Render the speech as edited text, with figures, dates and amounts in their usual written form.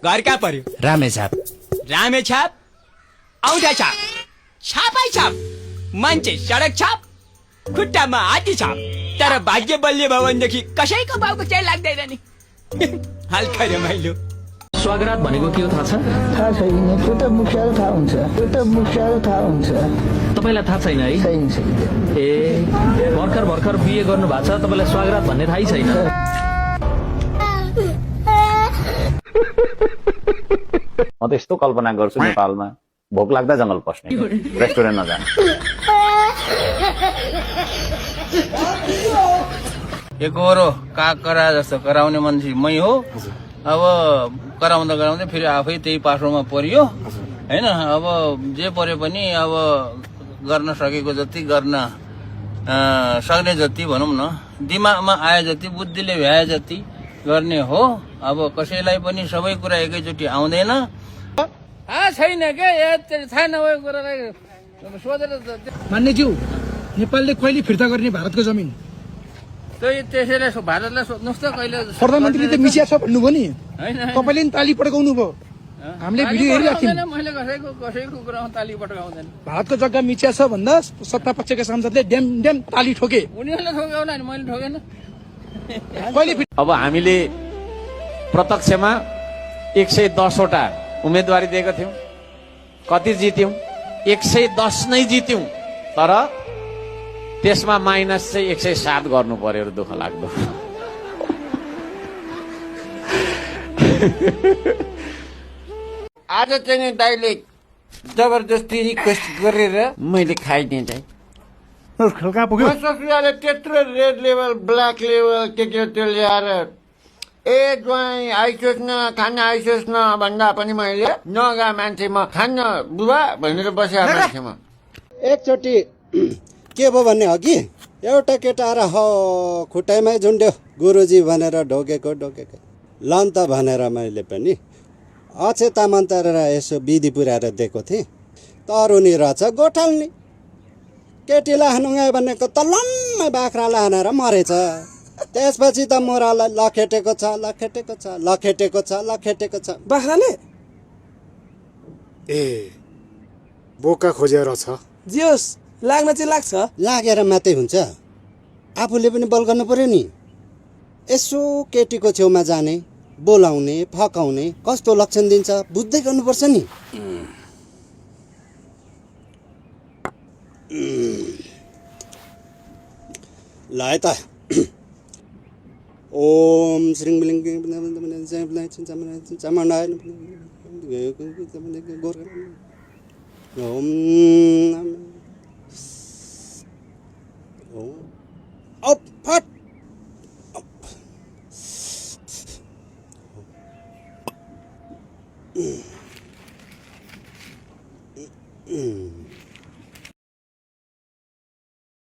घर कहाँ पर्यो? रामेछाप। रामेछाप, औँठा छाप, छापै छाप, मान्छे सडक छाप, खुट्टामा हात्ती छाप। तर भाग्य बलियो भयो भनेदेखि कसैको बाउको चाहिँ लाग्दैन नि। हल्का रमाइलो। स्वागरात भनेको के हो थाहा छ? थाहा छैन। त्यो त मुखियालाई थाहा हुन्छ। तपाईँलाई थाहा छैन है? छैन। ए भर्खर बिहे गर्नु भएको छ, तपाईँलाई स्वागरात भन्ने थाहै छैन? म त यस्तो कल्पना गर्छु नेपालमा भोक लाग्दा जंगल पस्ने, रेस्टुरेन्ट नजाने। एकहोरो काग करा जस्तो कराउने मान्छे मै हो। अब कराउँदा फेरि आफै त्यही पासोमा परियो हैन। अब जे पर्यो पनि अब गर्न सकेको जति गर्न सक्ने जति भनौँ न, दिमागमा आए जति, बुद्धिले भ्याए जति गर्ने हो। अब कसैलाई पनि सबै कुरा एकैचोटि आउँदैन। छैन क्या, थाहा नभएको कुरालाई सोधेर मान्यज्यू, नेपालले कहिले फिर्ता गर्ने भारतको जमिन? त्यसैले भारतलाई सोध्नुहोस् त कहिले। प्रधानमन्त्रीले त मिसिया छ भन्नुभयो नि, होइन तपाईँले नि ताली पड्काउनु भयो। हामीले भिडियो हेरिरहेको थियौँ। मैले कसैको कुरामा ताली पड्काउँदैन। भारतको जग्गा मिचिया छ भन्दा सत्ता पक्षका सांसदले ड्याम ताली ठोके। उनीहरूले ठोक्याउला नि, मैले ठोकेन। कहिले अब हामीले प्रत्यक्षमा 110 वटा उम्मेदवारी दिएका थियौं। कति जित्यौं? 110 नै जित्यौं। तर त्यसमा माइनस चाहिँ 107 गर्नु पर्यो। दुःख लाग्दो। आज चाहिँ दाइले जबरजस्ती रिक्वेस्ट गरेर मैले खाइदिएँ चाहिँ। कहाँ पुग्यो? ससुराले त्यत्रो रेड लेभल, ब्ल्याक लेभल के त्यो ल्याएर ए ज्वाइँ आइसोस् न, खाना आइसोस् न भन्दा पनि मैले नगा मान्छे म खान्न बुबा भनेर बसेको मान्छे म। एकचोटि के भयो भन्ने हो कि एउटा केटा आएर खुट्टाइमै झुन्ड्यो, गुरुजी भनेर ढोकेको लन्त भनेर मैले पनि अचेतामा तरेर यसो विधि पुर्याएर दिएको थिएँ। तरुनी रहेछ गोठाल्ने, केटीलाई हानुङ्गा भनेको त लम्मै बाख्रालाई हानेर मरेछ। त्यसपछि त मोरालाई लखेटेको छ। बाख्राले ए बोका खोजेर छ। जियोस्, लाग्न चाहिँ लाग्छ। लागेर मात्रै हुन्छ, आफूले पनि बल गर्नु पर्यो नि। यसो केटीको छेउमा जाने, बोलाउने, फकाउने कस्तो लक्षण दिन्छ बुझ्दै गर्नुपर्छ नि। ल है त, ओम श्रीं फट